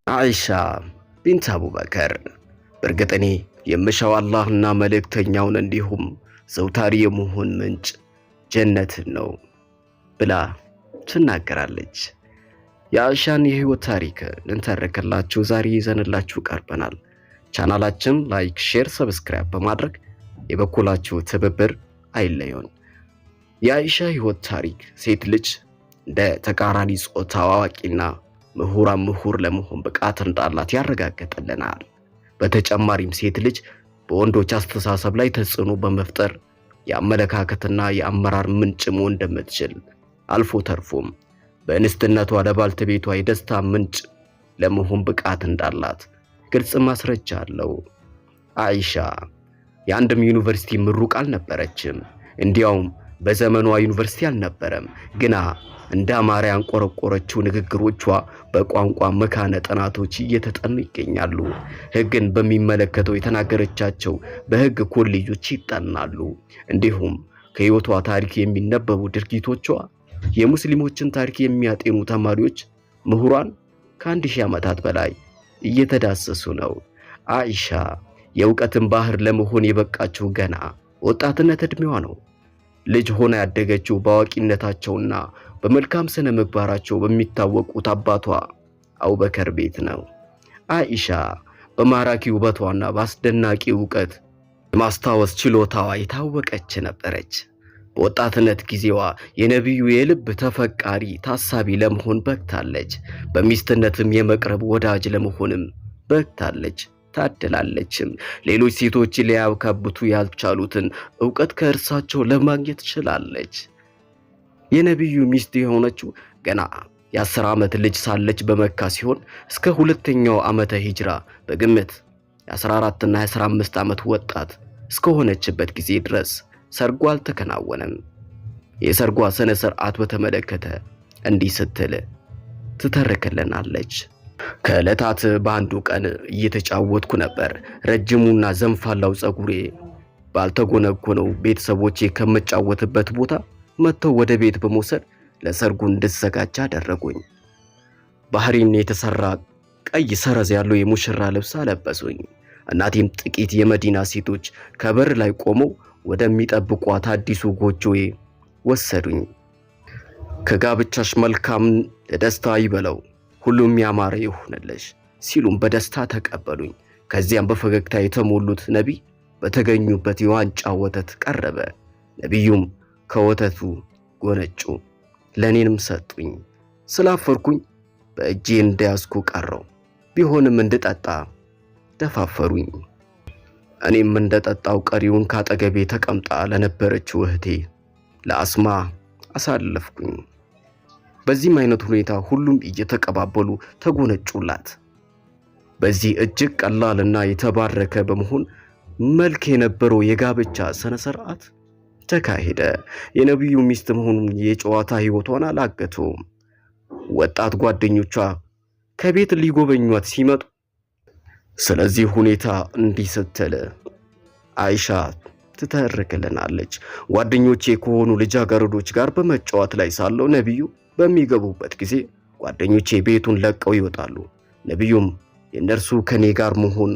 አይሻ ቢንት አቡበከር በእርግጥ እኔ የምሻው አላህና መልእክተኛውን እንዲሁም ዘውታሪ የመሆን ምንጭ ጀነትን ነው ብላ ትናገራለች። የአይሻን የህይወት ታሪክ ልንተርክላችሁ ዛሬ ይዘንላችሁ ቀርበናል። ቻናላችን like፣ share፣ subscribe በማድረግ የበኩላችሁ ትብብር አይለዩን። የአይሻ ህይወት ታሪክ ሴት ልጅ እንደ ተቃራኒ ጾታ አዋቂና ምሁራን ምሁር ለመሆን ብቃት እንዳላት ያረጋግጥልናል። በተጨማሪም ሴት ልጅ በወንዶች አስተሳሰብ ላይ ተጽዕኖ በመፍጠር የአመለካከትና የአመራር ምንጭ መሆን እንደምትችል፣ አልፎ ተርፎም በእንስትነቷ ለባልተቤቷ የደስታ ምንጭ ለመሆን ብቃት እንዳላት ግልጽ ማስረጃ አለው። አይሻ የአንድም ዩኒቨርሲቲ ምሩቅ አልነበረችም። እንዲያውም በዘመኗ ዩኒቨርሲቲ አልነበረም። ግና እንደ አማራ ያንቆረቆረችው ንግግሮቿ በቋንቋ መካነ ጥናቶች እየተጠኑ ይገኛሉ። ሕግን በሚመለከተው የተናገረቻቸው በሕግ ኮሌጆች ይጠናሉ። እንዲሁም ከሕይወቷ ታሪክ የሚነበቡ ድርጊቶቿ የሙስሊሞችን ታሪክ የሚያጤኑ ተማሪዎች፣ ምሁራን ከ1000 ዓመታት በላይ እየተዳሰሱ ነው። አይሻ የእውቀትን ባህር ለመሆን የበቃችው ገና ወጣትነት ዕድሜዋ ነው። ልጅ ሆና ያደገችው በአዋቂነታቸውና በመልካም ስነ ምግባራቸው በሚታወቁት አባቷ አቡበከር ቤት ነው። አይሻ በማራኪ ውበቷና በአስደናቂ እውቀት የማስታወስ ችሎታዋ የታወቀች ነበረች። በወጣትነት ጊዜዋ የነቢዩ የልብ ተፈቃሪ ታሳቢ ለመሆን በቅታለች። በሚስትነትም የመቅረብ ወዳጅ ለመሆንም በቅታለች፣ ታድላለችም። ሌሎች ሴቶች ሊያካብቱ ያልቻሉትን እውቀት ከእርሳቸው ለማግኘት ችላለች። የነቢዩ ሚስት የሆነችው ገና የ10 ዓመት ልጅ ሳለች በመካ ሲሆን እስከ ሁለተኛው ዓመተ ሂጅራ በግምት የ14 እና የ15 ዓመት ወጣት እስከሆነችበት ጊዜ ድረስ ሰርጓ አልተከናወነም። የሰርጓ ስነ ስርዓት በተመለከተ እንዲህ ስትል ትተርክልናለች። ከዕለታት በአንዱ ቀን እየተጫወትኩ ነበር። ረጅሙና ዘንፋላው ፀጉሬ ባልተጎነጎነው ቤተሰቦቼ ከምጫወትበት ቦታ መጥተው ወደ ቤት በመውሰድ ለሰርጉ እንድዘጋጅ አደረጉኝ። ባህሪን የተሰራ ቀይ ሰረዝ ያለው የሙሽራ ልብስ አለበሱኝ። እናቴም ጥቂት የመዲና ሴቶች ከበር ላይ ቆመው ወደሚጠብቋት አዲሱ ጎጆዬ ወሰዱኝ። ከጋብቻሽ መልካም ለደስታ ይበለው፣ ሁሉም ያማረ ይሁንልሽ ሲሉም በደስታ ተቀበሉኝ። ከዚያም በፈገግታ የተሞሉት ነቢይ በተገኙበት የዋንጫ ወተት ቀረበ። ነቢዩም ከወተቱ ጎነጩ፣ ለእኔንም ሰጡኝ። ስላፈርኩኝ በእጄ እንደያዝኩ ቀረው። ቢሆንም እንድጠጣ ደፋፈሩኝ። እኔም እንደጠጣው ቀሪውን ካጠገቤ ተቀምጣ ለነበረችው እህቴ ለአስማ አሳለፍኩኝ። በዚህም አይነት ሁኔታ ሁሉም እየተቀባበሉ ተጎነጩላት። በዚህ እጅግ ቀላልና የተባረከ በመሆን መልክ የነበረው የጋብቻ ስነ ስርዓት ተካሄደ። የነቢዩ ሚስት መሆኑን የጨዋታ ህይወቷን አላገቱም። ወጣት ጓደኞቿ ከቤት ሊጎበኟት ሲመጡ ስለዚህ ሁኔታ እንዲህ ስትል አይሻ ትተርክልናለች። ጓደኞቼ ከሆኑ ልጃገረዶች ጋር በመጫወት ላይ ሳለው ነቢዩ በሚገቡበት ጊዜ ጓደኞቼ ቤቱን ለቀው ይወጣሉ። ነቢዩም የእነርሱ ከኔ ጋር መሆን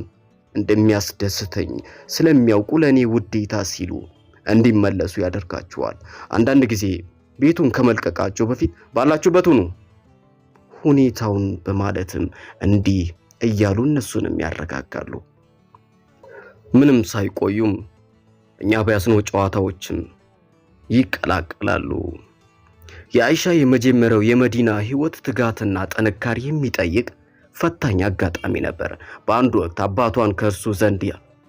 እንደሚያስደስተኝ ስለሚያውቁ ለእኔ ውዴታ ሲሉ እንዲመለሱ ያደርጋቸዋል። አንዳንድ ጊዜ ቤቱን ከመልቀቃቸው በፊት ባላችሁበት ሁኑ ሁኔታውን በማለትም እንዲህ እያሉ እነሱንም ያረጋጋሉ። ምንም ሳይቆዩም እኛ በያዝነው ጨዋታዎችም ይቀላቀላሉ። የአይሻ የመጀመሪያው የመዲና ህይወት ትጋትና ጥንካሬ የሚጠይቅ ፈታኝ አጋጣሚ ነበር። በአንድ ወቅት አባቷን ከእርሱ ዘንድ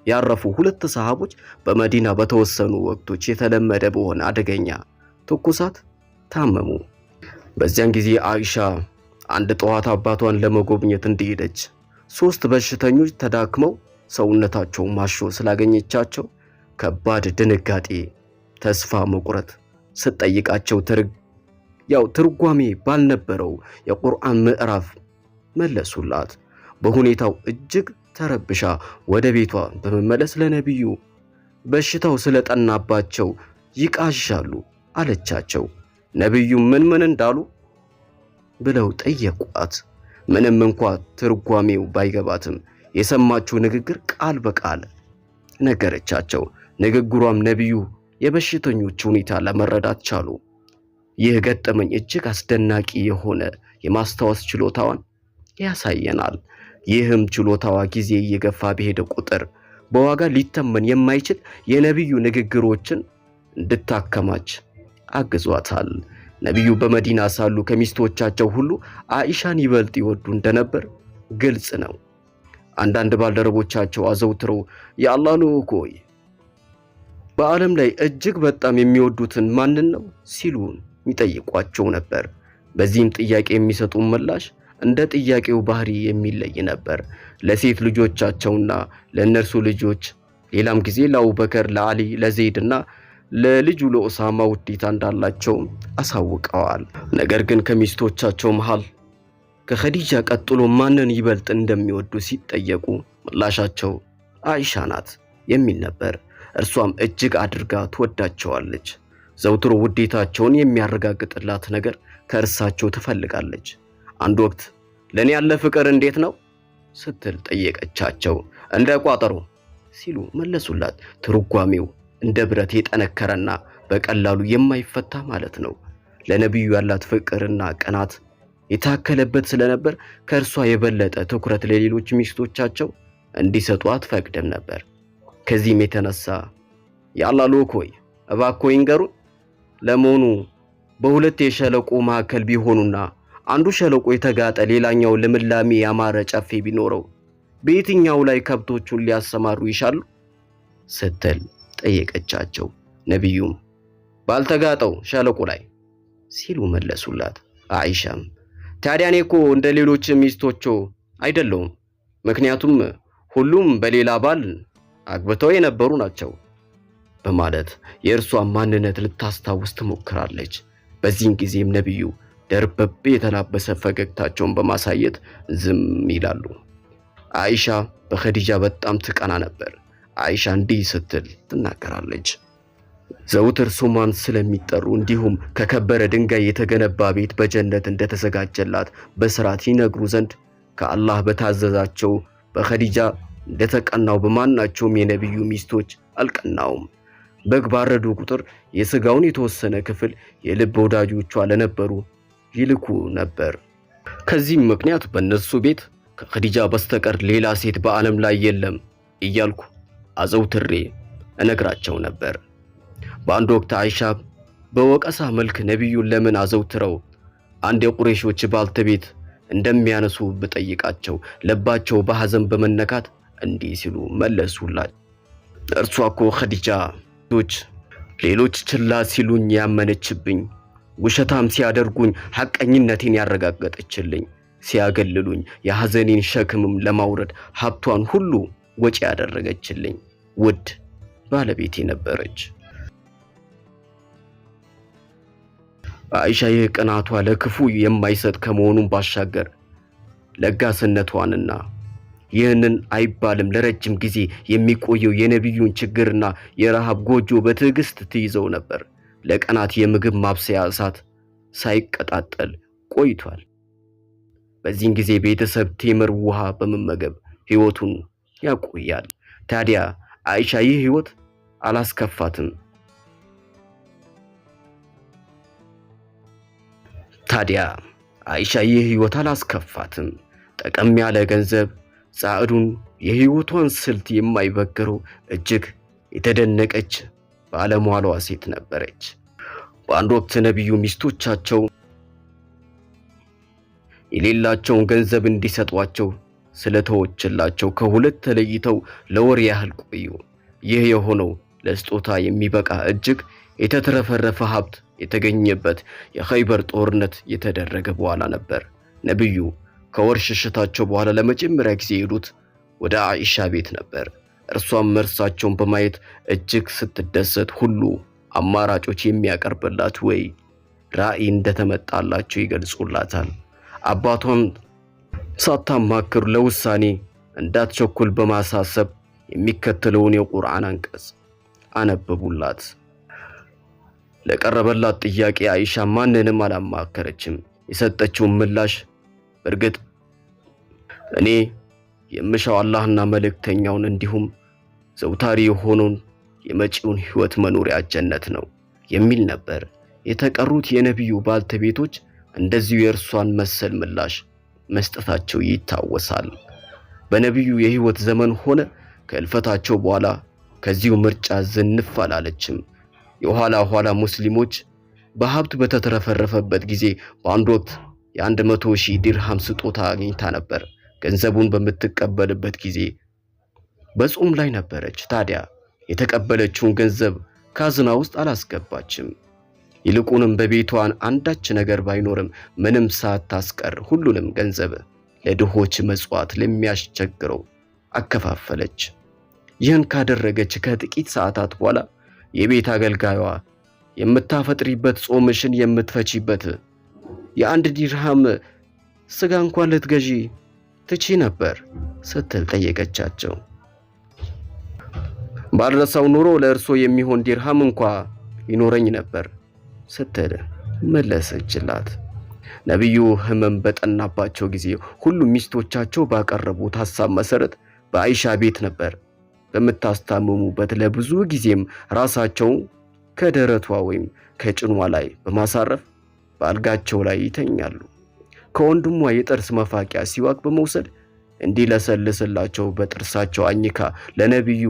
ያረፉ ሁለት ሰሃቦች በመዲና በተወሰኑ ወቅቶች የተለመደ በሆነ አደገኛ ትኩሳት ታመሙ። በዚያን ጊዜ አይሻ አንድ ጠዋት አባቷን ለመጎብኘት እንደሄደች ሶስት በሽተኞች ተዳክመው ሰውነታቸው ማሾ ስላገኘቻቸው ከባድ ድንጋጤ፣ ተስፋ መቁረጥ ስትጠይቃቸው ያው ትርጓሜ ባልነበረው የቁርአን ምዕራፍ መለሱላት። በሁኔታው እጅግ ተረብሻ ወደ ቤቷ በመመለስ ለነቢዩ በሽታው ስለጠናባቸው ይቃዣሉ አለቻቸው። ነቢዩ ምን ምን እንዳሉ ብለው ጠየቋት። ምንም እንኳ ትርጓሜው ባይገባትም የሰማችው ንግግር ቃል በቃል ነገረቻቸው። ንግግሯም ነቢዩ የበሽተኞች ሁኔታ ለመረዳት ቻሉ። ይህ ገጠመኝ እጅግ አስደናቂ የሆነ የማስታወስ ችሎታዋን ያሳየናል። ይህም ችሎታዋ ጊዜ እየገፋ በሄደ ቁጥር በዋጋ ሊተመን የማይችል የነቢዩ ንግግሮችን እንድታከማች አግዟታል። ነቢዩ በመዲና ሳሉ ከሚስቶቻቸው ሁሉ አኢሻን ይበልጥ ይወዱ እንደነበር ግልጽ ነው። አንዳንድ ባልደረቦቻቸው አዘውትረው የአላህ ልዑክ ሆይ፣ በዓለም ላይ እጅግ በጣም የሚወዱትን ማንን ነው ሲሉ ይጠይቋቸው ነበር። በዚህም ጥያቄ የሚሰጡ ምላሽ እንደ ጥያቄው ባህሪ የሚለይ ነበር። ለሴት ልጆቻቸውና ለእነርሱ ልጆች፣ ሌላም ጊዜ ለአቡበከር፣ ለአሊ፣ ለዘይድና ለልጁ ለኦሳማ ውዴታ እንዳላቸው አሳውቀዋል። ነገር ግን ከሚስቶቻቸው መሃል ከኸዲጃ ቀጥሎ ማንን ይበልጥ እንደሚወዱ ሲጠየቁ ምላሻቸው አይሻ ናት የሚል ነበር። እርሷም እጅግ አድርጋ ትወዳቸዋለች። ዘውትሮ ውዴታቸውን የሚያረጋግጥላት ነገር ከእርሳቸው ትፈልጋለች። አንድ ወቅት ለእኔ ያለ ፍቅር እንዴት ነው ስትል ጠየቀቻቸው። እንደ ቋጠሮ ሲሉ መለሱላት። ትርጓሜው እንደ ብረት የጠነከረና በቀላሉ የማይፈታ ማለት ነው። ለነቢዩ ያላት ፍቅርና ቅናት የታከለበት ስለነበር ከእርሷ የበለጠ ትኩረት ለሌሎች ሚስቶቻቸው እንዲሰጡ አትፈቅድም ነበር። ከዚህም የተነሳ የአላህ ልዑክ ሆይ፣ እባክዎ ይንገሩን፣ ለመሆኑ በሁለት የሸለቆ መካከል ቢሆኑና አንዱ ሸለቆ የተጋጠ ሌላኛው ልምላሜ ያማረ ጨፌ ቢኖረው በየትኛው ላይ ከብቶቹን ሊያሰማሩ ይሻሉ? ስትል ጠየቀቻቸው። ነቢዩም ባልተጋጠው ሸለቆ ላይ ሲሉ መለሱላት። አይሻም ታዲያ እኔ እኮ እንደ ሌሎች ሚስቶቹ አይደለሁም፣ ምክንያቱም ሁሉም በሌላ ባል አግብተው የነበሩ ናቸው በማለት የእርሷን ማንነት ልታስታውስ ትሞክራለች። በዚህን ጊዜም ነቢዩ ደርበብ የተላበሰ ፈገግታቸውን በማሳየት ዝም ይላሉ። አይሻ በኸዲጃ በጣም ትቀና ነበር። አይሻ እንዲህ ስትል ትናገራለች። ዘውትር ስሟን ስለሚጠሩ እንዲሁም ከከበረ ድንጋይ የተገነባ ቤት በጀነት እንደተዘጋጀላት በስርዓት ይነግሩ ዘንድ ከአላህ በታዘዛቸው በኸዲጃ እንደተቀናው በማናቸውም የነቢዩ ሚስቶች አልቀናውም። በግ ባረዱ ቁጥር የስጋውን የተወሰነ ክፍል የልብ ወዳጆቿ ለነበሩ ይልኩ ነበር። ከዚህም ምክንያት በእነሱ ቤት ከኸዲጃ በስተቀር ሌላ ሴት በዓለም ላይ የለም እያልኩ አዘውትሬ እነግራቸው ነበር። በአንድ ወቅት አይሻ በወቀሳ መልክ ነቢዩን ለምን አዘውትረው አንድ የቁሬሾች ባልተቤት እንደሚያነሱ ብጠይቃቸው ልባቸው በሐዘን በመነካት እንዲህ ሲሉ መለሱላቸው። እርሷ እኮ ኸዲጃ ሌሎች ችላ ሲሉኝ ያመነችብኝ፣ ውሸታም ሲያደርጉኝ ሐቀኝነቴን ያረጋገጠችልኝ፣ ሲያገልሉኝ የሐዘኔን ሸክምም ለማውረድ ሀብቷን ሁሉ ወጪ ያደረገችልኝ ውድ ባለቤቴ ነበረች። አይሻ ይህ ቅናቷ ለክፉ የማይሰጥ ከመሆኑም ባሻገር ለጋስነቷንና ይህንን አይባልም ለረጅም ጊዜ የሚቆየው የነቢዩን ችግርና የረሃብ ጎጆ በትዕግስት ትይዘው ነበር። ለቀናት የምግብ ማብሰያ እሳት ሳይቀጣጠል ቆይቷል። በዚህን ጊዜ ቤተሰብ ቴምር ውሃ በመመገብ ሕይወቱን ያቆያል። ታዲያ አይሻ ይህ ሕይወት አላስከፋትም። ታዲያ አይሻ ይህ ሕይወት አላስከፋትም። ጠቀም ያለ ገንዘብ ጻዕዱን የሕይወቷን ስልት የማይበግረው እጅግ የተደነቀች ባለሟሏ ሴት ነበረች። በአንድ ወቅት ነቢዩ ሚስቶቻቸው የሌላቸውን ገንዘብ እንዲሰጧቸው ስለተወችላቸው ከሁለት ተለይተው ለወር ያህል ቆዩ። ይህ የሆነው ለስጦታ የሚበቃ እጅግ የተትረፈረፈ ሀብት የተገኘበት የኸይበር ጦርነት የተደረገ በኋላ ነበር። ነቢዩ ከወር ሽሽታቸው በኋላ ለመጀመሪያ ጊዜ የሄዱት ወደ አኢሻ ቤት ነበር። እርሷም እርሳቸውን በማየት እጅግ ስትደሰት ሁሉ አማራጮች የሚያቀርብላት ወይ ራእይ እንደተመጣላቸው ይገልጹላታል። አባቷን ሳታማክር ለውሳኔ እንዳትቸኩል በማሳሰብ የሚከተለውን የቁርአን አንቀጽ አነበቡላት። ለቀረበላት ጥያቄ አይሻ ማንንም አላማከረችም። የሰጠችውን ምላሽ በእርግጥ እኔ የምሻው አላህና መልእክተኛውን እንዲሁም ዘውታሪ የሆነውን የመጪውን ሕይወት መኖሪያ ጀነት ነው የሚል ነበር። የተቀሩት የነቢዩ ባልተቤቶች እንደዚሁ የእርሷን መሰል ምላሽ መስጠታቸው ይታወሳል። በነቢዩ የሕይወት ዘመን ሆነ ከእልፈታቸው በኋላ ከዚሁ ምርጫ ዝንፍ አላለችም። የኋላ ኋላ ሙስሊሞች በሀብት በተትረፈረፈበት ጊዜ በአንድ ወቅት የ100,000 ዲርሃም ስጦታ አግኝታ ነበር። ገንዘቡን በምትቀበልበት ጊዜ በጾም ላይ ነበረች። ታዲያ የተቀበለችውን ገንዘብ ካዝና ውስጥ አላስገባችም። ይልቁንም በቤቷን አንዳች ነገር ባይኖርም ምንም ሳታስቀር ሁሉንም ገንዘብ ለድሆች መጽዋት ለሚያስቸግረው አከፋፈለች። ይህን ካደረገች ከጥቂት ሰዓታት በኋላ የቤት አገልጋዩዋ የምታፈጥሪበት ጾምሽን የምትፈቺበት የአንድ ዲርሃም ስጋ እንኳን ልትገዢ ትቺ ነበር ስትል ጠየቀቻቸው። ባልረሳው ኑሮ ለእርሶ የሚሆን ዲርሃም እንኳ ይኖረኝ ነበር ስትል መለሰችላት። ነቢዩ ሕመም በጠናባቸው ጊዜ ሁሉም ሚስቶቻቸው ባቀረቡት ሐሳብ መሰረት በአይሻ ቤት ነበር በምታስታምሙበት። ለብዙ ጊዜም ራሳቸው ከደረቷ ወይም ከጭኗ ላይ በማሳረፍ በአልጋቸው ላይ ይተኛሉ። ከወንድሟ የጥርስ መፋቂያ ሲዋክ በመውሰድ እንዲለሰልስላቸው በጥርሳቸው አኝካ ለነቢዩ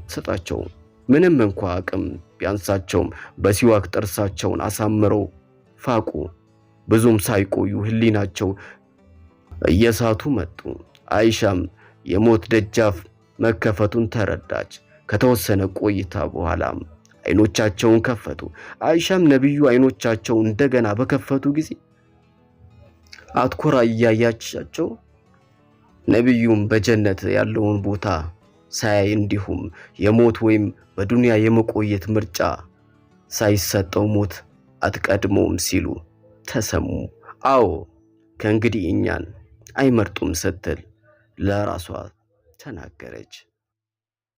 ሰጣቸው። ምንም እንኳ አቅም ቢያንሳቸውም በሲዋክ ጥርሳቸውን አሳምረው ፋቁ። ብዙም ሳይቆዩ ሕሊናቸው እየሳቱ መጡ። አይሻም የሞት ደጃፍ መከፈቱን ተረዳች። ከተወሰነ ቆይታ በኋላም አይኖቻቸውን ከፈቱ። አይሻም ነቢዩ አይኖቻቸው እንደገና በከፈቱ ጊዜ አትኩራ እያያቻቸው ነቢዩም በጀነት ያለውን ቦታ ሳያይ እንዲሁም የሞት ወይም በዱንያ የመቆየት ምርጫ ሳይሰጠው ሞት አትቀድመውም ሲሉ ተሰሙ። አዎ፣ ከእንግዲህ እኛን አይመርጡም ስትል ለራሷ ተናገረች።